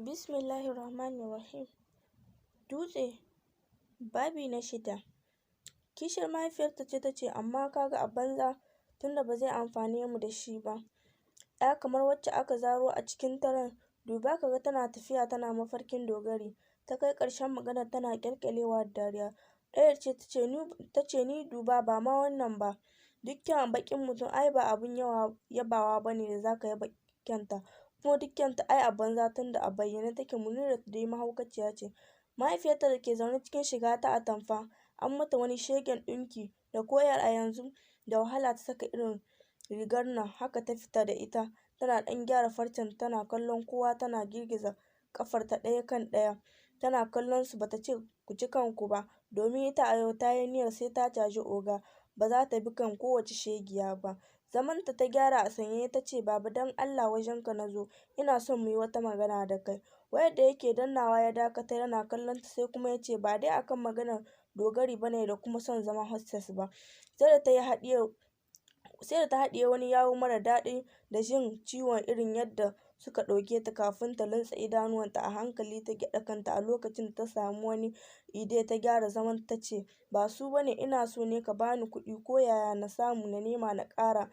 Bismillahirrahmanirrahim. Dutse, babi na shida. Kishiyar mahaifiyarta ce ta ce, amma ka ga a banza, tunda ba zai amfane mu da shi ba. Ya kamar wacce aka zaro a cikin taron, duba ka ga tana tafiya tana mafarkin Dogari. Ta kai ƙarshen maganar tana ƙyalƙyalewa da dariya. Ɗayar ce ta ce, ni duba ba ma wannan ba. Duk kyan baƙin mutum ai ba abun yabawa ba ne da zaka yaba kyanta. Kuma duk kyanta ai a banza, tunda a bayyane take Munirat dai mahaukaciya ce. Mahaifiyarta da ke zaune cikin shiga ta atamfa, an mata wani shegen ɗinki da koyar a yanzu da wahala ta saka irin rigar nan, haka ta fita da ita tana ɗan gyara farcen, tana kallon kowa, tana girgiza ƙafarta ɗaya kan ɗaya tana kallon su. Bata ce ku ci kanku ba, domin ita a yau ta yi niyyar sai ta caji oga, ba za ta bi kan kowace shegiya ba. Zamanta ta gyara a sanyaye ta ce, Baba, don Allah wajenka na zo, ina son mu yi wata magana da kai. Wayar da yake dannawa ya dakatar yana kallon ta, sai kuma ya ce, ba dai akan maganar Dogari bane da kuma son zama hostess ba? Sai da ta haɗiye wani yawu mara daɗi da jin ciwon irin yadda suka ɗauke ta kafin ta luntse idanuwanta a hankali ta gyaɗa kanta. A lokacin da ta samu wani idea, ta gyara zaman ta ce, ba su bane, ina so ne ka bani kuɗi, ko yaya na samu na nema na ƙara,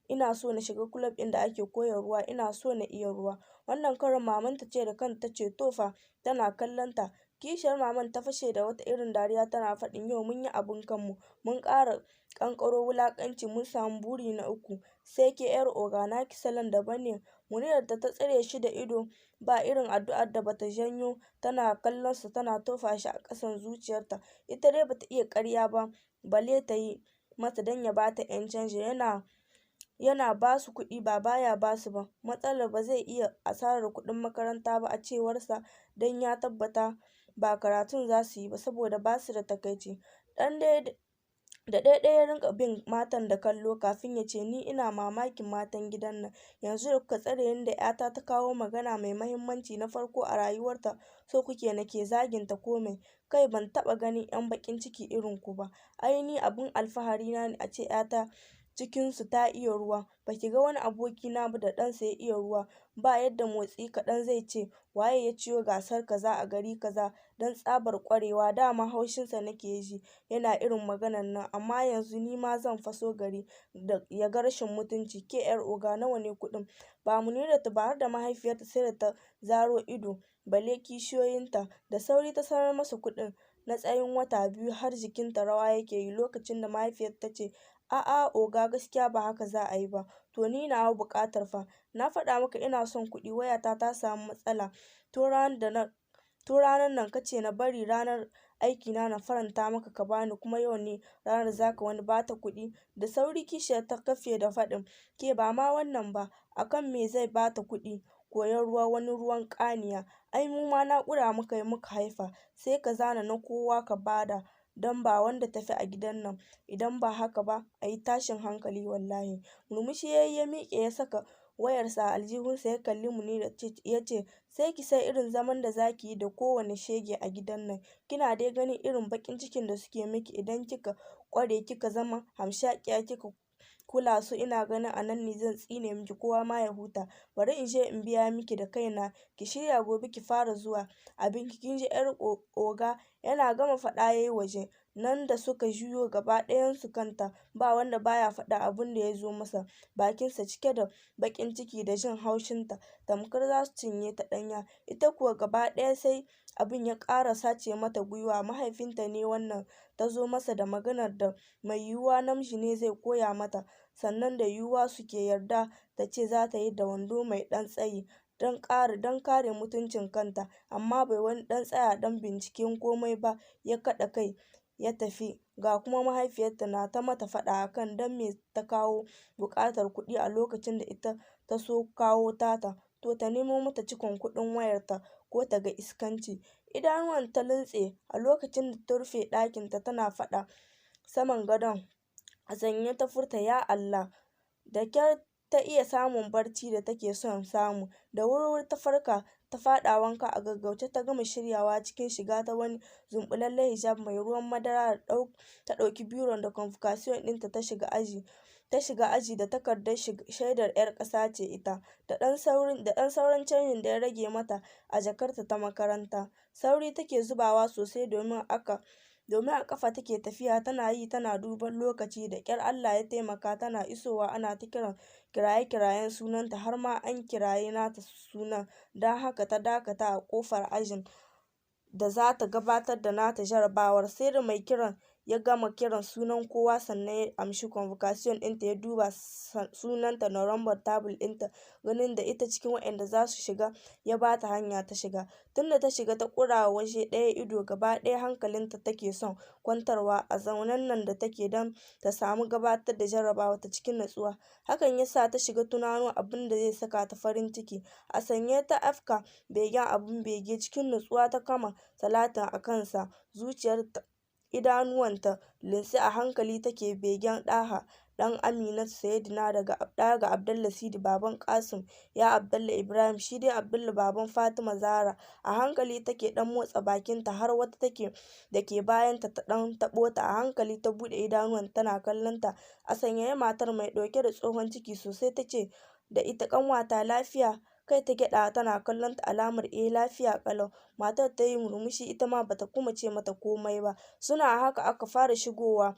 ina so na shiga club ɗin da ake koya ruwa, ina so na iya ruwa. Wannan karon mamanta ce da kanta ta ce, to fa, tana kallon ta. Kishiyar maman ta fashe da wata irin dariya tana faɗin, yau mun yi abun kanmu, mun ƙara ƙanƙaro wulaƙanci, mun samu buri na uku. Sai ke yar oga, naki salon daban ne. Munirar da ta tsire shi da ido, ba irin addu'ar da bata janyo tana kallon sa tana tofa shi a ƙasan zuciyarta. Ita dai bata iya ƙarya ba, balle ta yi masa don ya bata yan canji. Yana basu kuɗi, ba baya basu ba. Matsalar, ba zai iya asarar kuɗin makaranta ba a cewarsa, don ya tabbata ba karatun zasu yi ba saboda basu da takaici. Dan dai da ɗaya ya rinka bin matan da kallo kafin ya ce, ni ina mamakin matan gidan nan. Yanzu da kuka tsare ni da ƴata ta kawo magana mai mahimmanci na farko a rayuwarta, so kuke nake zagin ta ko mai? Kai, ban taɓa ganin ƴan baƙin ciki irin ku ba. Ai ni abun alfahari na ne a ce ƴata cikin su ta iya ruwa. Baki ga wani aboki na ba da ɗansa ya iya ruwa ba, yadda motsi kaɗan zai ce waye ya ciyo gasar kaza a gari kaza don tsabar ƙwarewa. Dama haushinsa nake ji yana irin maganar nan, amma yanzu ni ma zan faso gari da ya ga rashin mutunci. Ke yar oga, nawa ne kuɗin? Ba Muniratu ba, har da mahaifiyarta sai da ta zaro ido, balle kishiyoyinta. Da sauri ta sanar masa kuɗin na tsayin wata 2, har jikinta rawa yake yi lokacin da mahaifiyarta ta ce, a'a oga, gaskiya ba haka za a yi ba. To ni nawa buƙatar fa? Na faɗa maka ina son kuɗi, wayata ta samu matsala tun ranar nan, kace na bari ranar aikina na faranta maka ka bani, kuma yau ne ranar zaka wani bata kuɗi? Da sauri kishiyar ta kafe da faɗin, ke, ba ma wannan ba, akan me zai bata kuɗi koyon ruwa, wani ruwan ƙaniya? Ai mu ma naƙuda muka yi muka haifa, sai ka zana na kowa ka bada, don ba wanda tafi a gidan nan. Idan ba haka ba a yi tashin hankali wallahi. Murmushi yayi ya miƙe, ya saka wayarsa a aljihunsa, ya kalli Munirat ya ce, sai ki san irin zaman da zaki yi da kowane shege a gidan nan. Kina dai ganin irin baƙin cikin da suke miki. Idan kika ƙware, kika zama hamshakiya, kika kula su, ina ganin a nan ne zan tsine miki, kowa ma ya huta. Bari in je in biya miki da kaina, ki shirya gobe ki fara zuwa abinki, kin ji yar oga? Yana gama faɗa yayi waje. Nan da suka juyo gaba ɗayansu kanta, ba wanda baya faɗa abun da ya zo masa bakinsa, cike da baƙin ciki da jin haushinta tamkar za su cinye ta ɗanya. Ita kuwa gaba ɗaya sai abin ya ƙara sace mata gwiwa. Mahaifinta ne wannan ta zo masa da maganar da mai yiwuwa namiji ne zai koya mata, sannan da yiwuwa suke yarda ta ce za ta yi da wando mai ɗan tsayi don kare mutuncin kanta, amma bai wani ɗan tsaya ɗan binciken komai ba, ya kaɗa kai ya tafi. Ga kuma mahaifiyarta na ta mata faɗa akan don me ta kawo buƙatar kuɗi a lokacin da ita ta so kawo tata, to ta nemo mata cikon kuɗin wayarta ko ta ga iskanci. Idanuwan ta luntse a lokacin da ta rufe ɗakinta tana faɗa saman gadon, a sanye ta furta, ya Allah. Da kyar ta iya samun barci da take son samu. Da wuri ta farka, ta faɗa wanka a gaggauce, ta gama shiryawa cikin shiga ta wani zumbulallen hijab mai ruwan madara, ta ɗauki biron da convocation ɗinta ta shiga aji. Ta shiga aji da takardar shaidar 'yar ƙasa ce ita, da ɗan sauran canjin da ya rage mata a jakarta ta makaranta. Sauri take zubawa sosai domin a ƙafa take tafiya, tana yi tana duban lokaci. Da ƙyar Allah ya taimaka tana isowa ana ta kiran kiraye-kirayen sunanta, har ma an kirayi nata sunan, don haka ta dakata a ƙofar ajin da za ta gabatar da nata jarabawar, sai da mai kiran ya gama kiran sunan kowa sannan ya amshi convocation ɗinta, ya duba sunanta da lambar table ɗinta. Ganin da ita cikin waɗanda za su shiga ya ba ta hanya ta shiga. Tunda ta shiga ta ƙurawa waje ɗaya ido, gaba ɗaya hankalinta take son kwantarwa a zaunen nan da take don ta samu gabatar da jarabawarta cikin natsuwa. Hakan ya sa ta shiga tunano abin da zai saka ta farin ciki. A sanyaye ta afka begen abin bege, cikin natsuwa ta kama salatin a kansa, zuciyarta idanuwanta lumshe, a hankali take begen Ɗaha ɗan Aminatu Sayyidina daga ɗa ga Abdallah Sidi baban Qasim ya Abdallah Ibrahim, shi dai Abdullah baban Fatima Zahra. A hankali take ɗan motsa bakinta har wata take dake bayanta ta ɗan taɓo ta. A hankali ta buɗe idanuwanta tana kallon ta. A sanyaye matar mai ɗauke da tsohon ciki sosai ta ce da ita, "Ƙanwata, lafiya?" Kai ta gyaɗa tana kallon ta alamar eh, lafiya ƙalau. Matar ta yi murmushi, ita ma bata kuma ce mata komai ba. Suna haka aka fara shigowa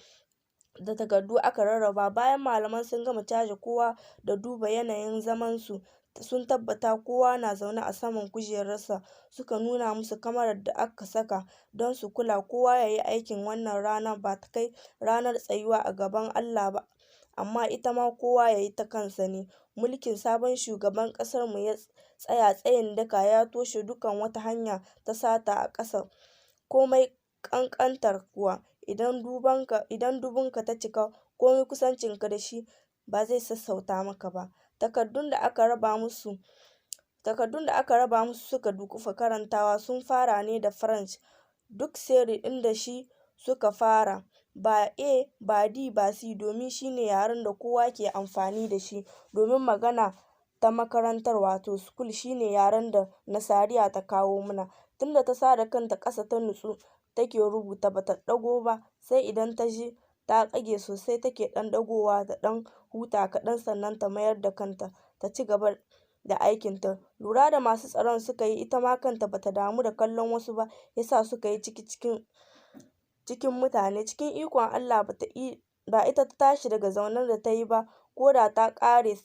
da takardu aka rarraba. Bayan malaman sun gama caje kowa da duba yanayin zaman su, sun tabbata kowa na zaune a saman kujerarsa, suka nuna musu kamarar da aka saka don su kula kowa ya yi aikin. Wannan rana ba ta kai ranar tsayuwa a gaban Allah ba, amma ita ma kowa ya yi ta kansa ne. Mulkin sabon shugaban ƙasarmu ya tsaya tsayin daka ya toshe dukkan wata hanya ta sata a ƙasar, komai ƙanƙantar kuwa. Idan dubunka ta cika, komai kusancinka da shi ba zai sassauta maka ba. Takardun da aka raba musu suka duƙufa karantawa. Sun fara ne da French, duk série ɗin da shi suka fara, ba A ba D ba C, domin shi ne yaren da kowa ke amfani da shi domin magana ta makarantar, wato school, shi ne yaren da Nasariya ta kawo mana. Tunda ta sada kanta ƙasa ta nutsu take rubuta, bata ɗago ba, sai idan ta ji ta ƙage sosai take ɗan ɗagowa ta ɗan huta kaɗan, sannan ta mayar da kanta ta ci gaba da aikinta. Lura da masu tsaron suka yi ita ma kanta bata damu da kallon wasu ba, yasa suka yi ciki cikin mutane. Cikin ikon Allah ba ita ta tashi daga zaunen da ta yi ba, ko da ta ƙare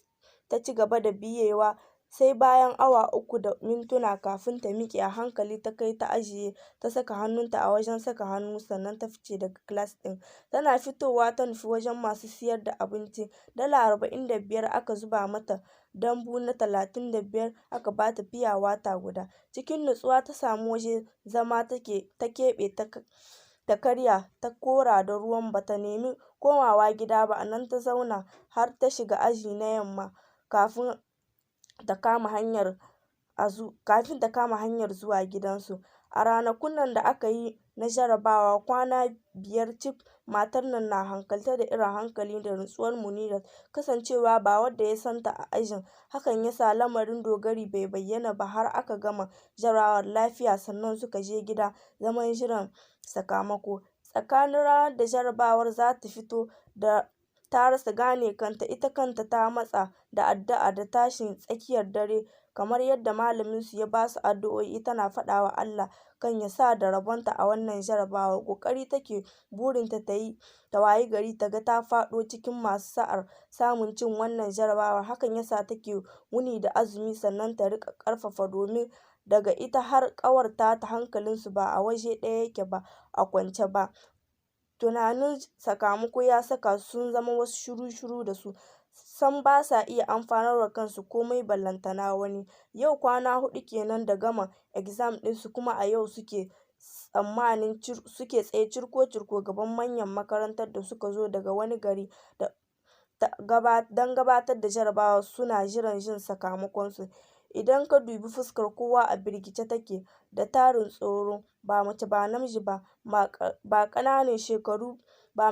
ta ci gaba da biyewa, sai bayan awa 3 da mintuna kafin ta miƙe. A hankali ta kai ta ajiye, ta saka hannunta a wajen saka hannu, sannan ta fice daga class ɗin. Tana fitowa ta nufi wajen masu siyar da abinci. Dala 45 aka zuba mata dambu na 35, aka bata fiya wata guda. Cikin nutsuwa ta samu waje zama ta keɓe ta karya ta kora da ruwan. Bata nemi komawa gida ba, a nan ta zauna har ta shiga aji na yamma kafin ta kama hanyar zuwa gidansu. A ranakun nan da aka yi na jarabawa, kwana 5 cif, matar nan na hankalce da irin hankali da nutsuwar Munirat. Kasancewa ba wanda ya santa a ajin, hakan ya sa lamarin Dogari bai bayyana ba har aka gama jarabawar lafiya, sannan suka je gida zaman jiran sakamako. Tsakanin ranar da jarabawar za ta fito da ta rasa gane kanta, ita kanta ta matsa da addu'a da tashin tsakiyar dare kamar yadda malaminsu ya basu addu'o'i, tana faɗawa Allah kan ya sa da rabonta a wannan jarabawar. Ƙoƙari take, burinta tayi ta wayi gari ta ga ta faɗo cikin masu sa'ar samun cin wannan jarabawar. Hakan yasa take wuni da azumi, sannan ta riƙa ƙarfafa, domin daga ita har ƙawar tata hankalinsu ba a waje ɗaya yake ba a kwance ba. Tunanin sakamako ya saka su sun zama wasu shiru-shiru da su, sam ba sa iya amfanarwa kansu komai ballantana wani. Yau kwana 4 kenan da gama exam ɗinsu, kuma a yau suke tsammanin suke tsaye cirko-cirko gaban manyan makarantar da suka zo daga wani gari don gabatar da jarabawar, suna jiran jin sakamakonsu. Idan ka dubi fuskar kowa a birkice take da tarin tsoro, ba mace ba namiji ba, ba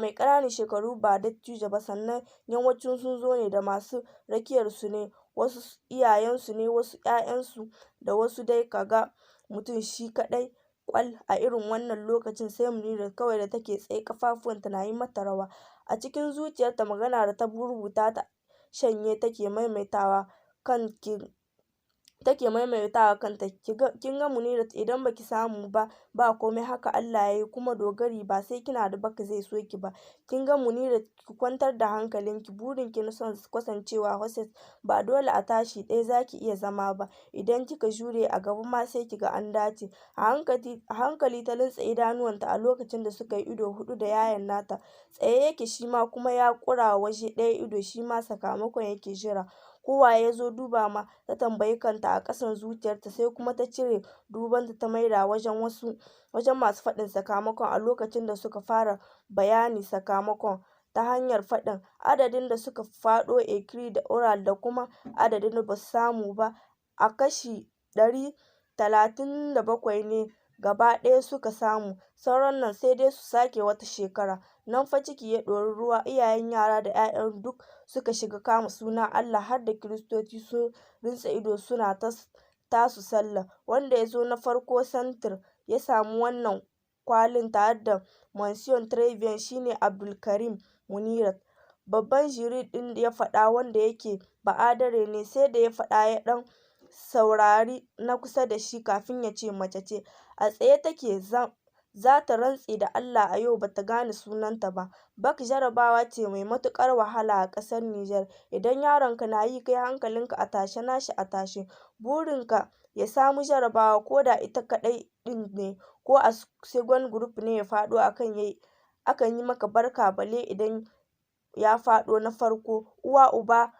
mai ƙananan shekaru ba dattijo ba, sannan yawanci sun zo ne da masu rakiyarsu ne, wasu iyayensu ne, wasu 'ya'yansu da wasu dai ka ga mutum shi kaɗai. Ƙwal a irin wannan lokacin sai Munirat kawai da take tsaye ƙafafuwanta na yi mata rawa. A cikin zuciyarta maganar da ta rubuta ta shanye take maimaitawa kanki take maimaitawa kanta: "Kin ga Munirat, idan baki samu ba, ba komai, haka Allah ya yi. Kuma Dogari ba sai kina da Bac zai so ki ba. Kin ga Munirat, ki kwantar da hankalinki. Burinki na son kasancewa hostess ba dole a tashi ɗaya zaki iya zama ba. Idan kika jure, a gaba ma sai kiga an dace." A hankali ta runtse idanuwanta a lokacin da suka yi ido huɗu da yayan nata. Tsaye yake shima kuma ya ƙurawa waje ɗaya ido, shima sakamakon yake jira. Ko waye ya zo duba ma? Ta tambayi kanta a ƙasan zuciyarta, sai kuma ta cire dubanta ta maida wajen wasu wajen masu faɗin sakamakon a lokacin da suka fara bayani sakamakon ta hanyar faɗin adadin da suka faɗo écrit da oral da kuma adadin da basu samu ba. A kashi 100, 37 ne gaba ɗaya suka samu, sauran nan sai dai su sake wata shekara. Nan fa ciki ya ɗori ruwa, iyayen yara da 'ya'yan duk suka shiga kama sunan Allah, har da Kiristoci sun runtse ido suna ta tasu sallar. Wanda ya zo na farko centre ya samu wannan kwalin tare da mention très bien shine Abdulkarim Munirat, babban jury ɗin ya faɗa, wanda yake Ba'adare ne. Sai da ya faɗa ya ɗan saurari na kusa da shi kafin ya ce mace ce. A tsaye take, za ta rantse da Allah a yau bata gane sunanta ba. Bac jarabawa ce mai matuƙar wahala a ƙasar Nijar. Idan yaronka na yi, kai hankalinka a tashe, nashi a tashe. Burinka ya samu jarabawa ko da ita kaɗai ɗin ne, ko a second group ne ya faɗo, akan yi maka barka, balle idan ya faɗo na farko. Uwa uba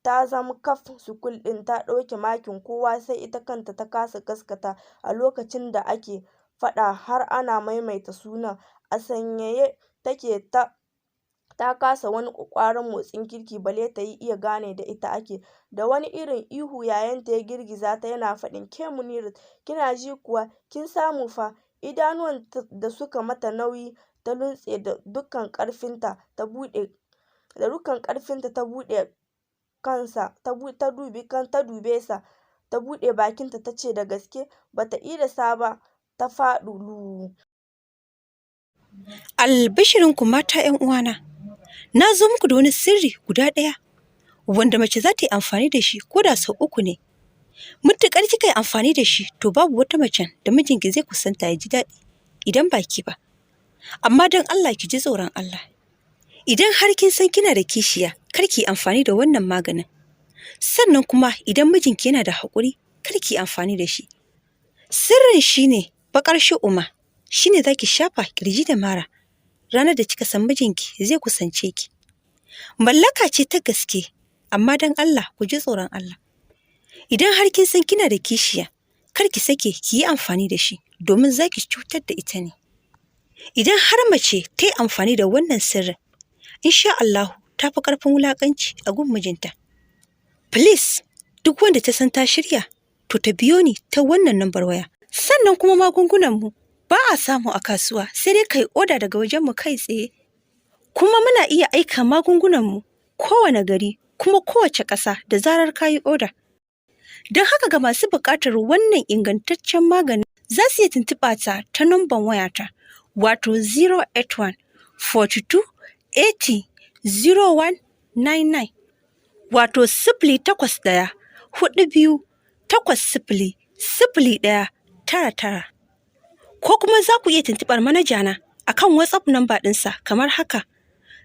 ta zama kaf school ɗin ta ɗauke makin kowa sai ita kanta. Ta kasa gaskata a lokacin da ake faɗa har ana maimaita sunan. A sanyaye take, ta kasa wani ƙwaƙƙwaran motsin kirki balle ta iya gane da ita ake. Da wani irin ihu yayanta ya girgiza ta yana faɗin, "Ke Munirat, kina ji kuwa? Kin samu fa!" Idanuwan da suka mata nauyi ta luntse da dukkan ƙarfinta ta buɗe, da dukkan ƙarfinta ta buɗe kansa ta dubi kan ta dube sa, ta buɗe bakinta ta ce, "Da gaske?" Bata ƙirasa ba ta faɗi lu. Albishirinku mata 'yan uwana, na zo muku da wani sirri guda ɗaya wanda mace za ta yi amfani da shi ko da sau 3 ne. Matuƙar kika yi amfani da shi, to babu wata macen da mijinki zai kusanta ya ji daɗi idan ba ki ba. Amma don Allah ki ji tsoron Allah. Idan har kin san kina da kishiya, kar ki yi amfani da wannan maganin. Sannan kuma idan mijinki yana da haƙuri, kar ki yi amfani da shi. Sirrin shi ne baƙar shu'uma, shi ne za ki shafa ƙirji da mara ranar da kika san mijinki zai kusance ki. Mallaka ce ta gaske, amma don Allah ku ji tsoron Allah. Idan har kin san kina da kishiya, kar ki sake ki yi amfani da shi domin za ki cutar da ita ne. Idan har mace ta yi amfani da wannan sirrin, insha Allahu ta fi ƙarfin wulaƙanci a gun mijinta. Please, duk wanda ta san ta shirya, to ta biyo ni ta wannan nambar waya. Sannan kuma magungunanmu ba a samu a kasuwa, sai dai kai oda daga wajenmu kai tsaye. Kuma muna iya aika magungunanmu kowane gari kuma kowace ƙasa da zarar ka yi oda. Don haka ga masu buƙatar wannan ingantaccen maganin, za su iya tuntuɓa ta ta namban wayata, wato 081 42 80 0199, wato 08142800199. Ko kuma za ku iya tuntuɓar manajana a kan WhatsApp namba ɗinsa kamar haka: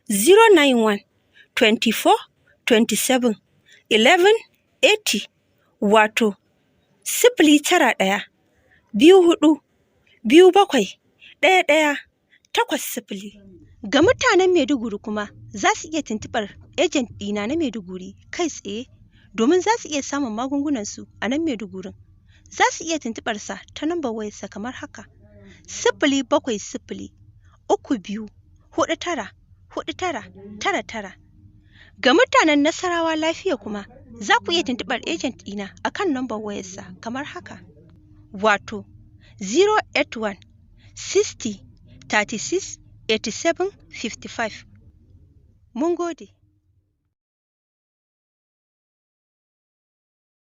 091 24 27 11 80, wato 09124271180. Ga mutanen Maiduguri kuma za su iya tuntuɓar agent ɗina na Maiduguri kai tsaye domin za su iya samun magungunansu a nan Maidugurin. Za su iya tuntuɓarsa ta nambar wayarsa kamar haka: 07032494999. Ga mutanen Nasarawa Lafiya kuma za ku iya tuntuɓar agent ɗina a kan nambar wayarsa kamar haka, wato 081 60 36 87 55. Mun gode.